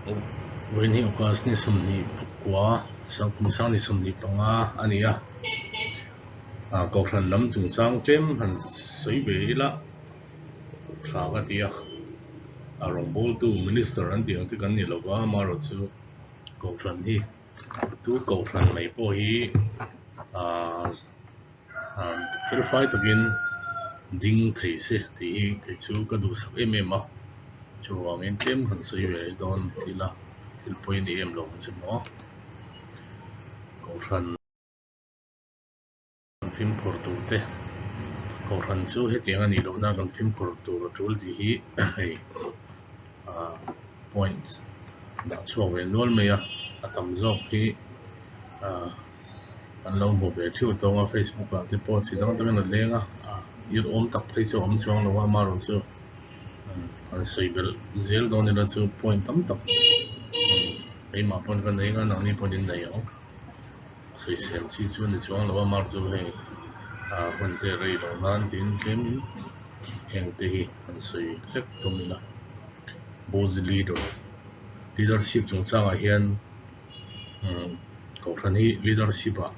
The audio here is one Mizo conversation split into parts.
Vawiin hi August ni 24 kum sang ni 25 a ni a, Kohhran lam chungchang tlem han sawi ve ila tha ka ti a, a rawngbawltu Minister an tih ang te kan ni lova amaherawhchu Kohhran hi tu Kohhran mai pawh hi aaa felfai takin ding thei se tih hi kei chu ka duhsak em em a, chuvangin tlem han sawi ve dawn ila thil pawi a ni em lo ang che maw Kohhran. Kan fimkhur tur te, Kohhran chu hetiang a nih lohna kan fimkhur tur a tul tih hi hei points dah chhuak ve nual mai a, a tam zawk hi kan lo hmu ve theuh tawng a, Facebook ah te pawh chi dang dangin a leng a, irhawm tak phei chu a awm chuang lo a, amaherawhchu han sawi belh zel dawn ila chu point tam tak keimah pawn ka nei ang a, nangni pawn in nei ang. Sawisel chi chu a ni chuang lo a, mar chu hei hun te rei loh nan tiin tlemin heng te hi an sawi hlek tum ila. Boss leader, leadership chungchangah hian Kohhran hi leadership ah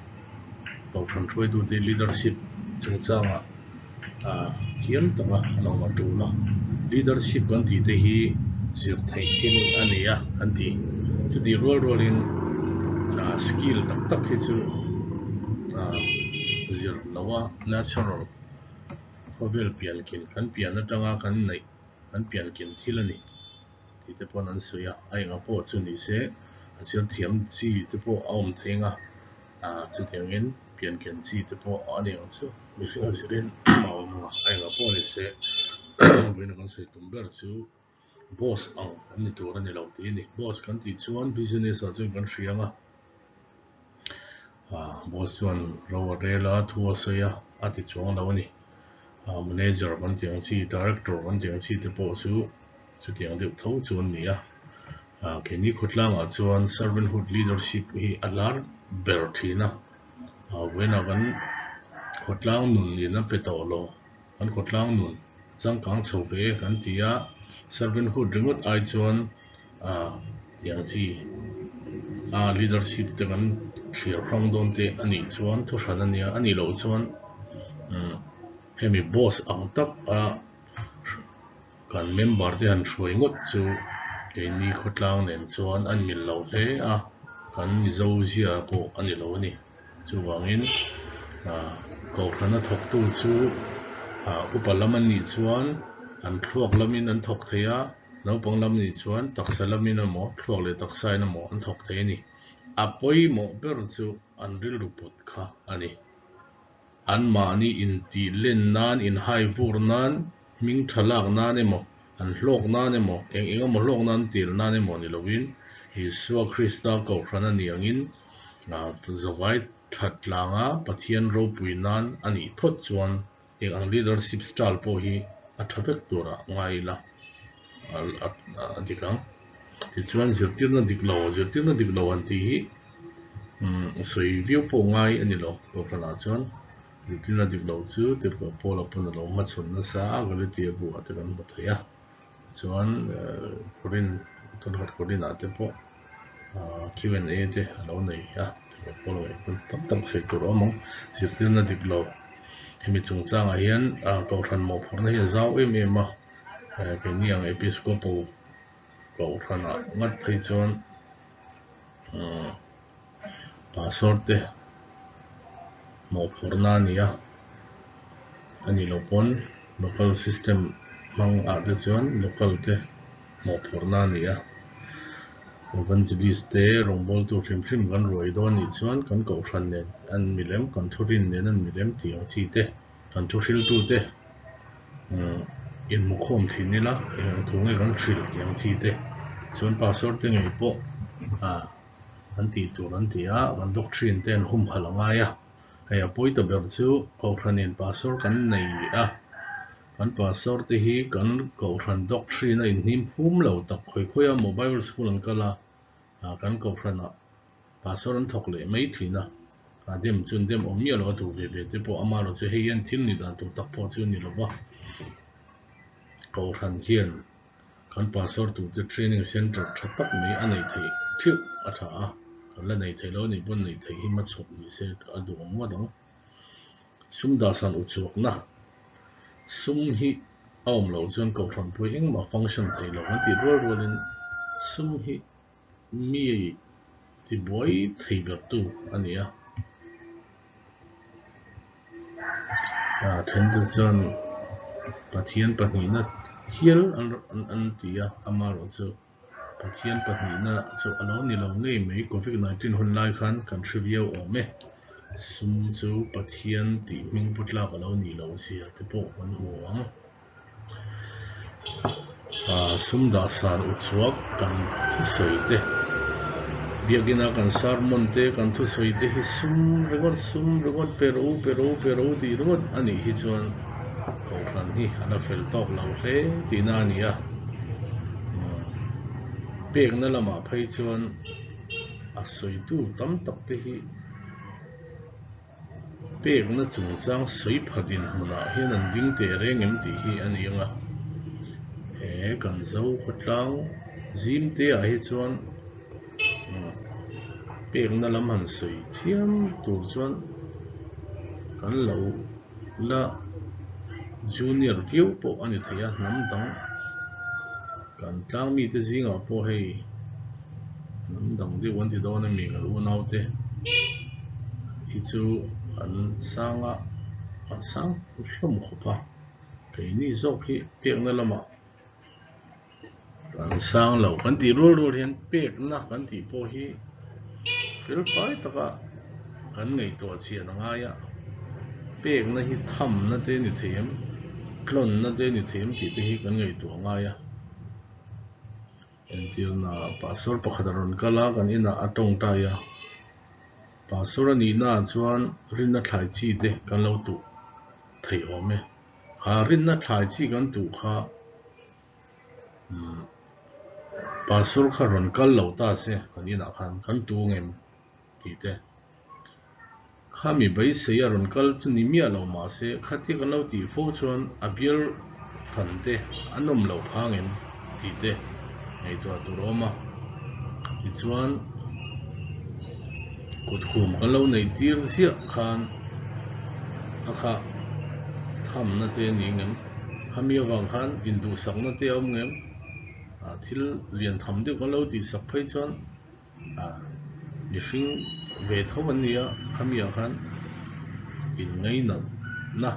Kohhran hruaitute leadership chungchangah thiam taka an awm a tul a, leadership kan tih te hi zir theih thil a ni a kan ti. Chutih rual rualin skill tak tak hi chu zir lo a natural khawvel piankin kan pian atanga kan neih kan piankin thil a ni tih te pawn an sawi a, a enga pawh chu ni se a zir thiam chi te pawh a awm thei ang a. Chutiangin pianken chi te pawh a ni ang chu mihring a zirin a awm ang a, a engah pawh ni se vawiin a kan sawi tum ber chu boss ang an ni tur a ni lo tih a ni. Boss kan tih chuan business ah chuan kan hria ang a, boss chuan ro a rel a, thu a sawi a, a ti chuang lo a ni. Manager kan tih ang chi, director kan tih ang chi te pawh chu chutiang deuh tho chu an ni a. Keini khawtlangah chuan servanthood leadership hi a lar ber thin a, vawiinah kan khawtlang nun in a pe tawh lo, kan khawtlang nun changkang chho ve e kan ti a, servanthood ringawt ai chuan tiang chi a leadership te kan thlir hrang dawn te a nih chuan thu hran a nia, a nih loh chuan hemi boss ang tak a. Kan member te han hruai ngawt chu keini khawtlang nen chuan an mil lo hle a, kan Mizo zia pawh a ni lo a ni. Chuvangin Kohhrana thawktu chu upa lam an nih chuan an thluak lamin an thawk thei a, naupang lam nih chuan taksa lamin emaw thluak leh taksa in emaw an thawk thei a ni. A pawimawh ber chu an rilru put kha a ni. Anmahni intih len nan, inhai vur nan, hming tha lak nan emaw, an hlawk nan emaw, eng eng emaw hlawk nan tel nan emaw ni lovin, Isua Krista Kohhran a nih angin zavai that tlanga Pathian ropui nan a nih phawt chuan eng ang leadership style pawh hi a tha vek turah ngai ila a dik ang. Tichuan zirtirna dik lo, zirtirna dik lo han tih hi sawi viau pawh ngai a ni lo. Kohhranah chuan zirtirna dik lo chu Tirhkoh Paula pawn a lo hmachhawn nasa a, Galatia bu ah te kan hmu thei a. Tichuan Korin, kan khat Korin ah te pawh Q and A te a lo nei a, Tirhkoh Paula ngaih pawn tam tak sawi tur a awm ang. Zirtirna dik lo hemi chungchangah hian Kohhran mawhphurhna hi a zau em em a, keini ang Episcopal Kohhranah ngat phei chuan Pastor te mawhphurhna a ni a, a nih loh pawn local system hmang ah te chuan local te mawhphurhna a ni a, Evangelist te rawngbawltu hrim hrim kan ruai dawn nih chuan kan kohhran nen an milem, kan thurin nen an milem tih ang chi te. Kan thu hriltu te inhmukhawm thin ila eng ang thu nge kan hrilh tih ang chi te chuan pastor te ngei pawh an tih tur an ti a, kan doctrine te an humhalh a ngai a, hei a pawi ta ber chu Kohhranin pastor kan nei a, kan pastor te hi kan Kohhran doctrine a inhnim phum lo tak khawi khawi a maw Bible school an kal a, kan Kohhranah Pastor an thawk leh mai thin a, a dem chu an dem awm miah lo a duh ve ve te pawh ama erawh chu hei hian thil ni dan tur tak pawh chu a ni lo va, Kohhran hian. Kan pastor turte training centre tha tak mai a neih theih theuh a tha a, kan la nei thei lo a nih pawn neih theih hi hmachhawp ni se a duhawm ngawt ang. Sum dahsan uchhuakna sum hi a awm loh chuan kohhran pawh engmah function thei lo kan tih rual rualin sum hi mi tibuai thei bertu a ni a. Thente chuan Pathian pahnihna hial an ti a, amaherawh chu Pathian pahnihna chu a lo ni lo ngei mai. Covid 19 hun lai khan kan hre viau awm e. Sum chu Pathian tih hming pu tlak a lo nih loh zia te pawh kan hmu ang. Sum dah san uchhuak kan thusawi te, biakina kan sermon te, kan thusawi te hi sum ringawt, sum ringawt, pe rawh u, pe rawh u, pe rawh u tih ringawt a nih hi chuan Kohhran hi a la fel tawk lo hle tihna a ni a. Pekna lamah phei chuan a sawitu tam tak te hi Pekna chungchang sawi pha dinhmunah hian an ding teh reng em tih hi a ni ang a. He kan zo khawtlang zim te ah hi chuan pekna lam han sawi chiam tur chuan kan lo la junior viau pawh a ni thei a, hnam dang kan tlang mite zingah pawh hei hnam dang deuh an ti dawn a mi kan unaute hi chu an sang a an sang hlawm khawp a keini zawk hi pekna lamah Kan sang lo kan tih rual rual hian pekna kan tih pawh hi fel fai taka kan ngaihtuah chian a ngai a, pekna hi thamna te ni thei em, tlawnna te ni thei em tih te hi kan ngaihtuah a ngai a. Entirna, Pastor pakhat a rawn kal a, kan inah a tawngtai a, Pastor a nihnaah chuan rinna thlai chi te kan lo tuh theih awm e. Kha rinna thlai chi kan tuh kha Pastor kha rawn kal lo ta se kan inah khan kan tu ngem tih te. Kha mi beisei a rawn kal chu ni miah lo mahse khatia kan lo tih fo chuan a bial fan te a nawm loh phang ngem tih te ngaihtuah tur a awm a. Tichuan kut hum kan lo neih tir ziah khan a kha thamna te a ni ngem? Khami avang khan induhsakna te a awm ngem? Ah thil lian tham deuh kan lo tihsak phei chuan ah mihring ve tho an ni a, khami ah khan inngainatna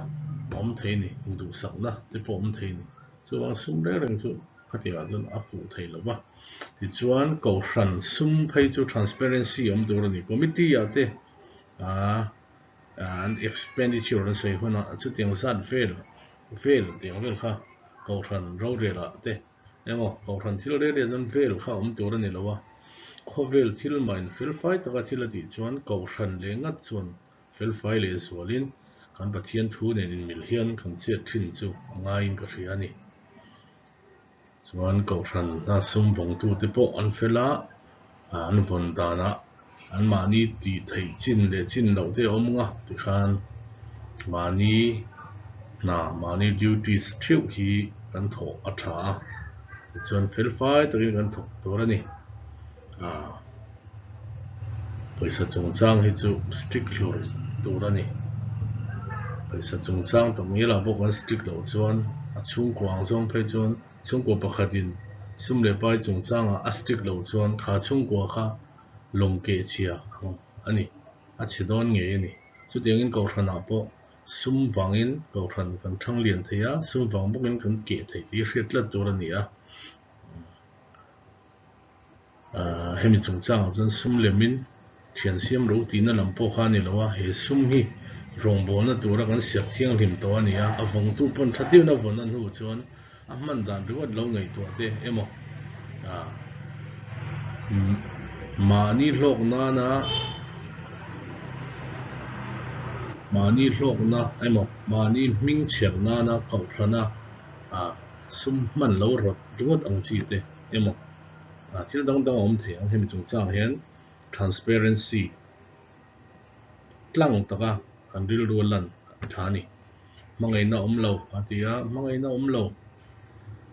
a awm thei a ni, induhsakna te pawh a awm thei a ni. Chuvang sum reng reng chu khatiangah chuan a fuh thei lo va. Tichuan Kohhran sum phei chu transparency awm tur a ni. Committee ah te ah an expenditure an sawi hunah chutiang zat vel vel tiang vel kha Kohhran rorel ah te emaw Kohhran thil rel rel chuan vel kha awm tur a ni lo a. Khawvel thil mahin felfai taka thil a tih chuan Kohhran leh ngat chuan Felfai leh zualin kan Pathian thu nen inmil hian kan chet thin chu a ngaiin ka hria a ni. Chuan Kohhran hna sum vawngtute pawh an fel a, an vawn danah anmahni tih theih chin leh chin loh te a awm nga tikhan mahni hna, mahni duties theuh hi kan thawh a tha a, tichuan felfai takin kan thawk tur a ni. Pawisa chungchang hi chu strict hlur tur a ni. Pawisa chungchang tak ngialah pawh kan strict loh chuan a chhungkua ang zawng phei chuan chhungkua pakhatin sum leh pai chungchangah a strict loh chuan kha chhungkua kha lawng keh chhia ang a ni, a chhe dawn ngei a ni. Chutiangin Kohhranah pawh sum vangin Kohhran kan thang lian thei a, sum vang bawkin kan keh thei tih hi hriat tlat tur a ni a. Hemi chungchangah chuan sum lemin thian siam ro tihna lam pawh kha a ni lo a, he sum hi rawngbawlna tura kan siak thianghlim tawh a ni a, a vawngtu pawn tha deuhin a vawn a hnu chuan a hman dan ringawt lo ngaihtuah te emaw mahni hlawk nana mahni hlawkna emaw mahni hming chhiar nana kohhrana sum hman lo rawt ringawt ang chi te. Emaw thil dang dang a awm thei ang hemi chungchang hian transparency tlang taka kan rilru a lan a tha a ni. Hmangaihna awm lo a ti a, hmangaihna awm lo.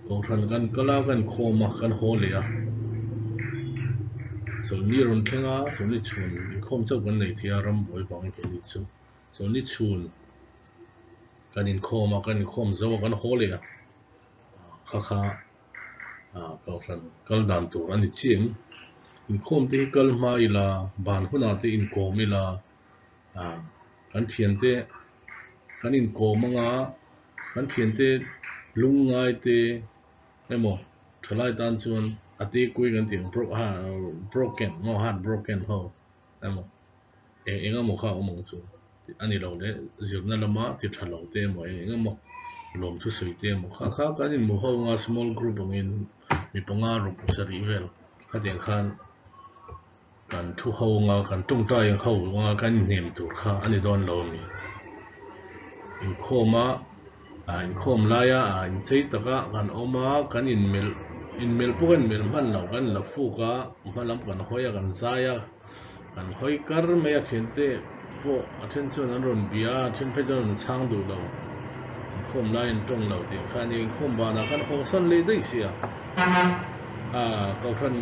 Kohhran kan kal a, kan khawm a, kan haw leh a. Chawlhni rawn thleng a, chawlhni chhun inkhawm chauh kan nei thei a, rambuai vangin keini chu chawlhni chhun kan inkhawm a, kan inkhawm zo a, kan haw leh a. Kha kha kohhran kal dan tur a ni chiah em? Inkhawm te hi kal hma ila, ban hunah te inkawm ila, kan thiante kan inkawm anga kan thiante lungngai te emaw thalai tan chuan a te kui kan tih ang broken maw heart broken ho emaw eng eng emaw kha a awm ang chu a ni lo le zirna lama ti tha lo te emaw eng eng emaw lawmthu sawi te emaw kha kha kan inhmu ho anga small group angin mi panga ruk sarih vel khatiang khan. Kan thu ho anga kan tawngtai ho anga kan inhnem tur kha a ni dawn lo a ni. Inkhawm a, inkhawm laia inchei taka kan awm a, kan inmelh inmelh pawh kan inmelh hman lo, kan la fuk a, hma lam kan hawi a, kan zai a, kan hawi kar mai a thiante pawh a then chuan an rawn bia a, a then phei chuan an rawn chhang duh lo. Inkhawm lai an tawng lo tih kha a ni. Inkhawm banah khan hawsan leh daih sia. Aa Kohhran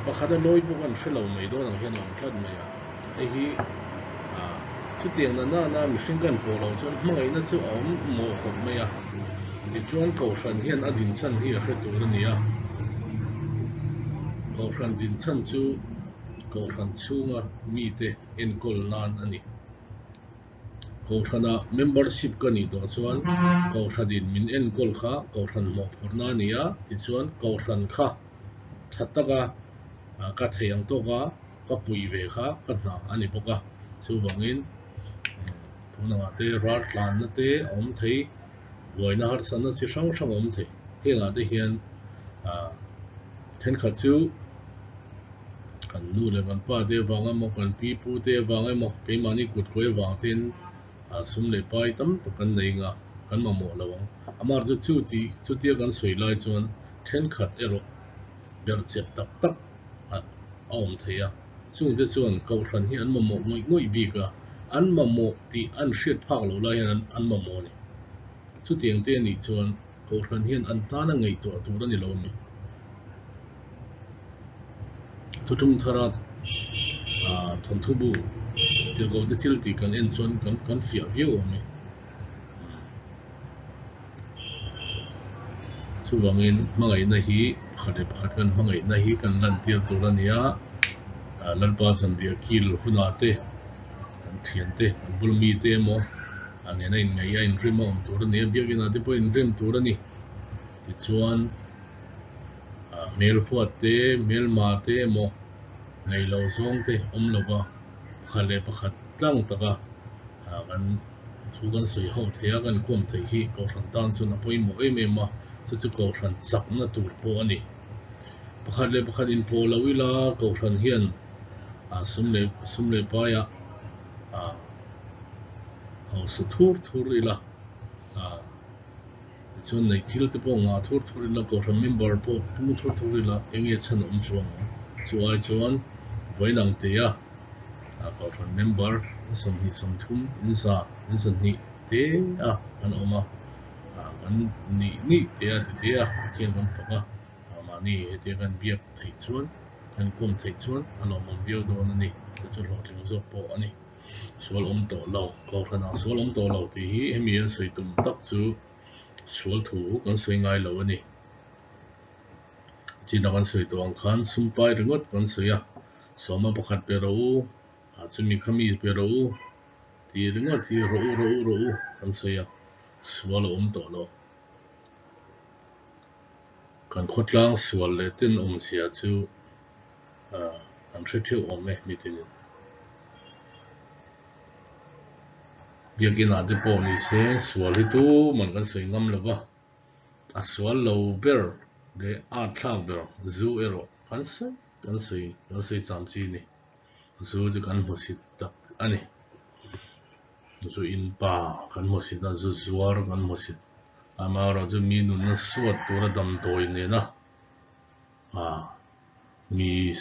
pakhat a lawi pawh kan hre lo mai dawn ang hian a awm tlat mai a. Hei hi aa chutiang na nana mihring kan pawh loh chuan hmangaihna chu a awm mawh khawp mai a. Tichuan Kohhran hian a dinchhan hi a hre tur a ni a. Kohhran dinchhan chu Kohhran chhunga mite enkawl nan a ni. Kohhrana membership ka nih tawh chuan Kohhranin min enkawl kha Kohhran mawhphurhna a ni a, tichuan Kohhran kha tha taka ka thei ang tawka ka puih ve kha ka hna a ni bawk a. Chuvangin tunangah te raltlanna te a awm thei, buaina harsatna chi hrang hrang a awm thei. Hengah te hian thenkhat chu Kan nu leh kan pa te avang emaw, kan pi pu te avang emaw, keimahni kut kawi avang tein sum leh pai tam tak kan nei nga, kan mamawh lo ang. Amah chu chu tih chutia kan sawi lai chuan thenkhat erawh berhchep tak tak a awm thei a. Chungte chuan Kohhran hi an mamawh ngawih ngawih bik a, an mamawh tih an hriat phak loh lai hian an mamawh a ni. Chutiang te anih chuan Kohhran hian an tana ngaihtuah tur a ni lo mi. Thutlung thara thawnthu bu tirhkoh te thil tih kan en chuan kan kan fiah viau awm e. Chuvangin hmangaihna hi pakhat leh pakhat kan hmangaihna hi kan lantir tur a ni a, Lalpa zanriah kil hunah te kan thiante kan bul mite emaw a nena inngaih a inrim a awm tur a ni a, biakinah te pawh inrim tur a ni. Tichuan hmelhuat te, hmelma te emaw ngaih loh zawng te awm lova pakhat leh pakhat tlang taka kan thu kan sawi ho thei a, kan kawm theih hi Kohhran tan chuan a pawimawh em em a, chu chu Kohhran chakna tur pawh a ni. Pakhat leh pakhat inpawh lo ila Kohhran hian sum leh sum leh paiah hausa thur thur ila. Tichuan neih thil te pawh ngah thur thur ila, Kohhran member pawh pung thur thur ila, eng nge chhan awm chuang ang? Chu ai chuan vawiin ang te a, Kohhran member in 20 30 in za in 200 te a kan awm a, kan nih nih te a ti te a Pathian kan fak a, mahni hetia kan biak theih chuan, kan kawm theih chuan a lawmawm viau dawn a ni. Chu chu hlawhtling zawk pawh a ni. Sual awm tawh lo, Kohhranah sual awm tawh lo tih hi hemi an sawi tum tak chu sual thu kan sawi ngai lo a ni. China kan sawi tawh ang khan sumpai ringawt kan sawi a, sawma pakhat pe rawh u, chumi khami pe rawh u tih ringawt hi rawh u rawh u rawh u kan sawi a, sual a awm tawh lo. Kan khawtlang sual leh tenawmzia chu An hre theuh awm e mitinin. Biakinah te pawh ni se sual hi tuman kan sawi ngam lo va, a sual lo ber leh at thlak ber zu erawh kan sawi kan sawi kan sawi cham chi a ni. Zu chu kan hmusit tak a ni. Zu in pa kan hmusit a, zu zuar kan hmusit. Amaherawhchu mi nunna suat tura damdawi nena Mi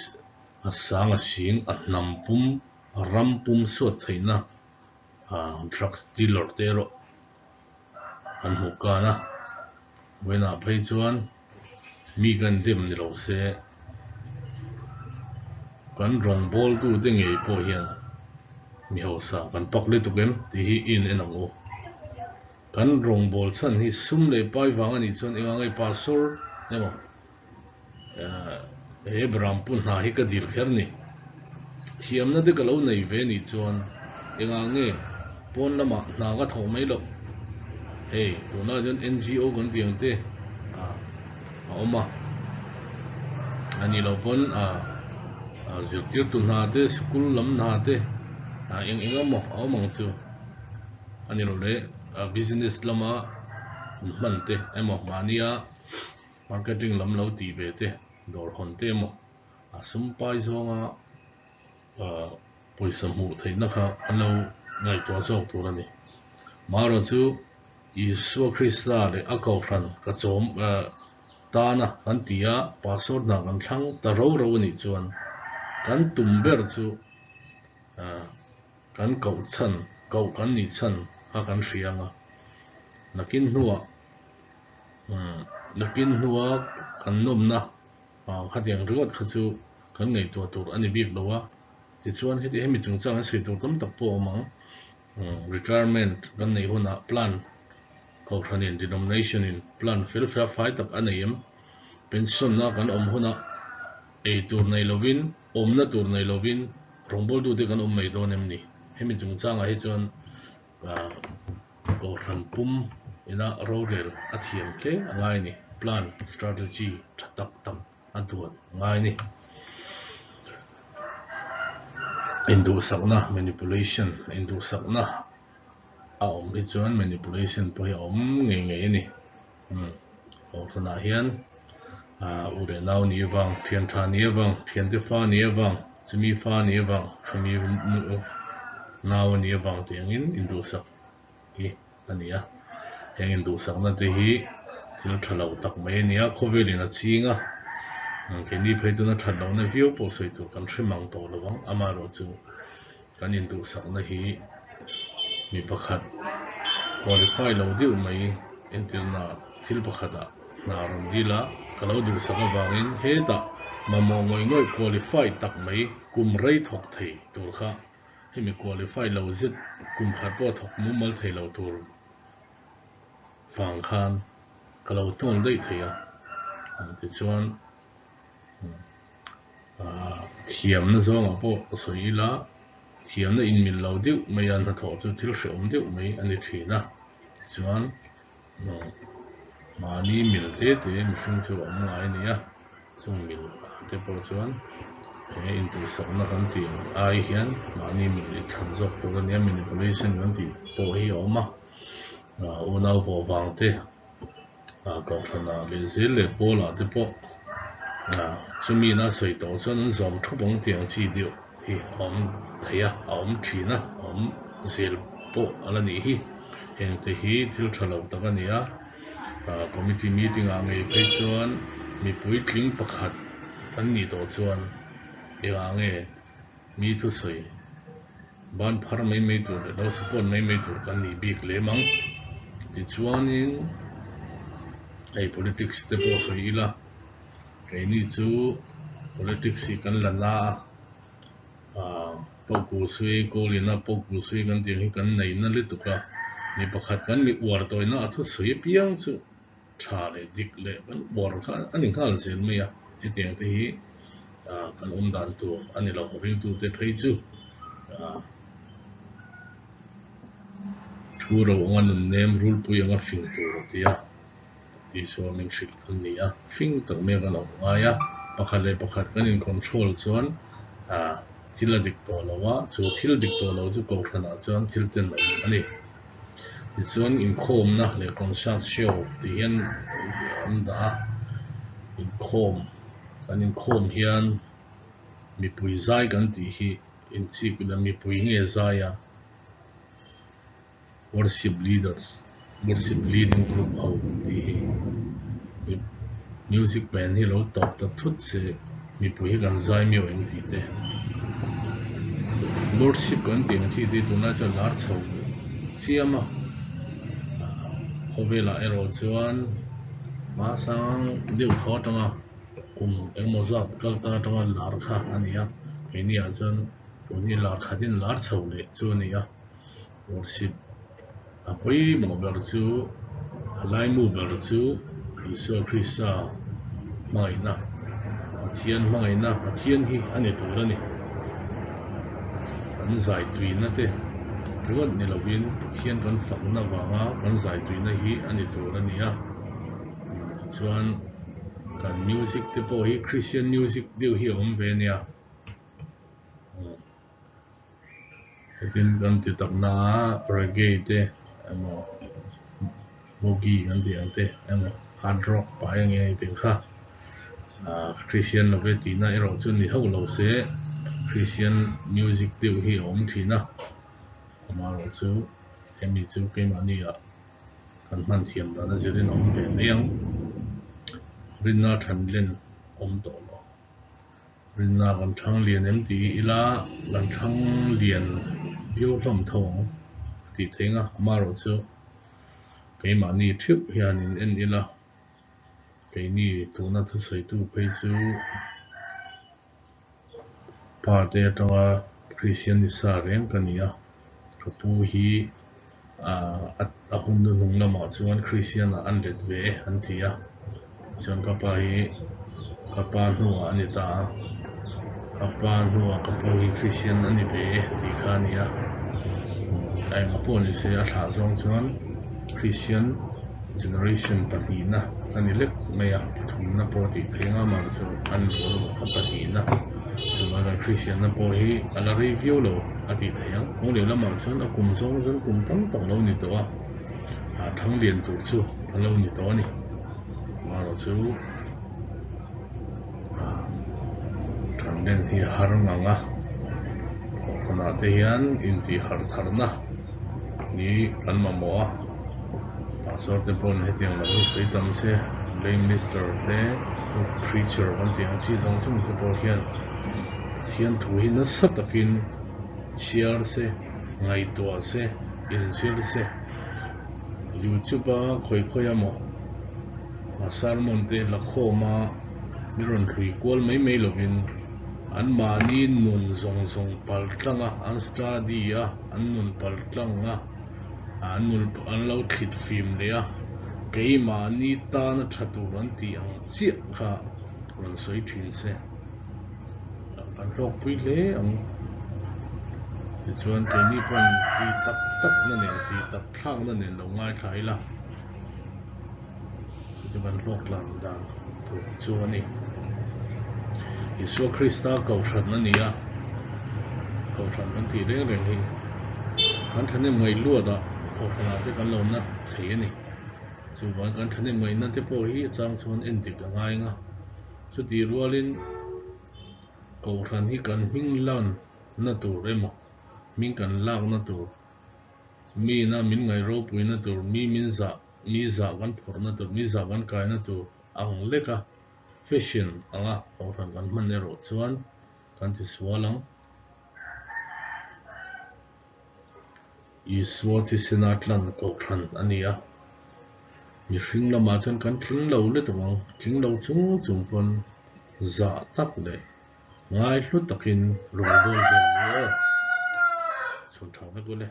a sang a sing, a hnam pum, a ram pum suat theihna drugs dealer te erawh kan hmuh kan a. Vawiinah phei chuan mi kan dem ni lo se, kan rawngbawltute ngei pawh hian mi hausa kan pak lutuk em tih hi i in en ang u. Kan rawngbâwl chhan hi sum leh pai vang a nih chuan eng ang nge pastor emaw he Brampu hna hi ka dil kher ni. Thiamna te ka lo nei ve nih chuan eng ang nge pawn lamah hna ka thawh mai loh. Hei tunlai chuan NGO kan tih ang te a awm a, a nih loh pawn zirtirtu hna te, sikul lam hna te eng eng emaw a awm ang chu. A ni lo le, business lama hman te emaw mahnia marketing lam lo tih ve te, dawr hawn te emaw a sum pai zawnga pawisa hmuh theihna kha an lo ngaihtuah zawk tur a ni. Marawh chu Isua Krista leh a Kohhran ka chawm tana kan ti a, pastor hna kan thlang ta ro ro a nih chuan kan tum ber chu Kan koh chhan, koh kan nih chhan kha kan hria ang a, nakin hnuah nakin hnua kan nawmna khatiang ringawt kha chu kan ngaihtuah tur a ni bik lo a. Tichuan heti hemi chungchang an sawi tur tam tak pawh a awm ang. Retirement kan neih hunah plan Kohhranin denomination in plan fel fel fai tak a nei em? Pension a kan awm hunah ei tur nei lovin awmna tur nei lovin rawngbawltute kan awm mai dawn em ni? Hemi chungchangah hi chuan Kohhran pum ina rorel a thiam hle a ngai a ni. Plan, strategy tha tak tak a duan a ngai a ni. Induhsakna, manipulation, Induhsakna a awm hi chuan manipulation pawh hi a awm ngei ngei a ni. Kohhranah hian u leh nau ni avang, thian tha ni avang, thiante fa ni avang, chumi fa ni avang, khami nau a ni avang tih angin induhsak hi a ni a. Heng induhsakna te hi thil tha lo tak mai a ni a, khawvelin a ching a, keini phei tuna that lohna viau pawh sawi tur kan hre mang tawh lo ang, amaherawhchu Kan induhsakna hi mi pakhat qualify lo deuh mai entirna thil pakhatah hna rawn dil a, ka lo duhsak avangin hetah mamawh ngawih ngawih qualify tak mai kum rei thawk thei tur kha hemi qualify lo zet kum khat pawh thawk mumal thei lo tur vang khan ka lo tawn daih thei a, tichuan. Thiamna zawngah pawh ka sawi ila, thiamna inmil lo deuh mai a hnathawh chu thil hrehawm deuh mai a ni thin a. Tichuan, mahni mil te te mihring chu a awm ngai a ni a, chung mil ah te pawh chuan he intuihsakna kan tih ang ai hian mahni mil inthlan zawk tur a nia, manipulation kan tih pawh hi a awm a, unau vawh vang te. Kohhranah leh zel leh pawlah te pawh chumi ina sawi tawh chuan an zawm thup ang tih ang chi deuh hi a awm thei a, a awm thin a, a awm zel pawh a la nih hi. Hengte hi thil tha lo tak a ni a, committee meeting ah ngei phei chuan mipui tling pakhat kan nih tawh chuan engah nge Mi thusawi ban phar mai mai tur leh lo support mai mai tur kan nih bik lem ang. Tichuanin hei politics te pawh sawi ila, keini chu politics hi kan la na a, aah Poku Sui, Kawlina Poku Sui kan tih ang hi kan nei na lutuk a, mi pakhat kan mi uar tawina a thusawi apiang chu tha leh dik leh kan uar kha a ni nghal zel mai a, hetiang te hi kan awm dan tur a ni lo ringtute phei chu thu ro anga nun nem rulpui anga fing tur a ti a, Isua min hrilh kan ni a, fing tak mai a kan awm ngai a, pakhat leh pakhat kan in control chuan thil a dik tawh lo a, chu thil dik tawh lo chu kohhranah chuan thil ten a awm a ni. Tichuan inkhawmna leh concert show tih hian an dah a, inkhawm kan inkhawm hian mipui zai kan tih hi inchik ila mipui nge zai a worship leaders worship leading group ho tih hi music band hi lo tawp ta thut se mipui hi kan zai miau em tih te lordship kan tih ang chi te tunlai chuan lar chho chiam a khawvelah erawh chuan. Hmasang deuh thaw atanga kum engemaw zat kal ta atanga lar kha a ni a, keini ah chuan tun hi lar khatin lar chho leh chu a ni a, worship a pawimawh ber chu a laimu ber chu Isua Krista hmangaihna, Pathian hmangaihna, Pathian hi a ni tur a ni. Kan zai tuina te ringawt ni lovin Pathian kan fakna vanga kan zai tuina hi a ni tur a ni a. Tichuan kan music te pawh hi Christian music deuh hi a awm ve a nia. Hetin kan ti tak na a reggae te emaw boogie kan tih ang te emaw hard rock pah eng nge tih kha ah Christian love tihna erawh chu ni hauh lo se Christian music deuh hi a awm thin a amaherawh chu hemi chu keimahni ah kan hman thiam dan a zirin a awm ve mai ang rinna than len awm tawh lo. Rinna kan thang lian em tih ila kan thang lian viau hlawm tho ang a tih theih ang a, amaherawh chu keimahni theuh hianin en ila keini tuna thusawitu phei chu pa te atanga Kristian ni sa reng ka ni a, ka pu hi A hun hnuhnung lamah chuan Kristian-ah an let ve e an ti a, tichuan ka pa hi ka pa hnuah a ni ta a, ka pa hnuah ka pu hi Kristian a ni ve e tih kha a ni a, a engah pawh ni se a thlah zawng chuan Kristian generation pahnihna ka ni lek mai a, pathumna pawh tih theih anga mah chu an rual a pahnihna chuvang chuan Kristianna pawh hi a la rei viau lo. A tih theih ang. Kawng leh lamah chuan a kum zawng chuan kum tam tak lo ni tawh a, ah thang lian tur chu a lo ni tawh a ni. Amaherawh chu ah thang len hi a har ngang a, kohhranah te hian intih har tharna hi kan mamawh a, pastor te pawhin hetiang lam hi sawi tam se, lay minister te, preacher kan tih ang chi zawng zawng te pawh hian Pathian thu hi nasa takin chhiar se, ngaihtuah se, inzir se. YouTube a khawi khawi a maw a sermon te la khawm a mi rawn hlui kual mai mai lovin anmahni nun zawng zawng pal tlang a, an study a, an nun pal tlang a, an nun an lo thlit fim leh a, keimahni tana tha tur an tih ang chiah kha rawn sawi thin se. Kan hlawkpui hle ang. Tichuan keini pawn ti tak tak na nen ti tak thlak na nen lo ngaithla ila chu chu kan hlawk tlan dan tur chu a ni. Isua Krista kohhran a ni a, kohhran kan tih reng reng hi kan thahnem ngaih luat ah kohhran ah te kan lo nat thei a ni. Chuvang kan thahnem ngaihna te pawh hi a chang chuan endik a ngai ang a. Chutih rualin Kohhran hi kan hming lanna tur emaw, hming kan lakna tur, miina min ngaih ropuina tur, mi min zah, mi zah kan phawrhna tur, mi zah kan kaina tur ang leka fashion anga Kohhran kan hman erawh chuan kan tisual ang. Isua thisena tlan kohhran a ni a, mihring lamah chuan kan tling lo lutuk ang, tling lo chung chung pawn zah tak leh ngai hlu takin rawn bawl zel ang u aw. Chhun tha vek ule.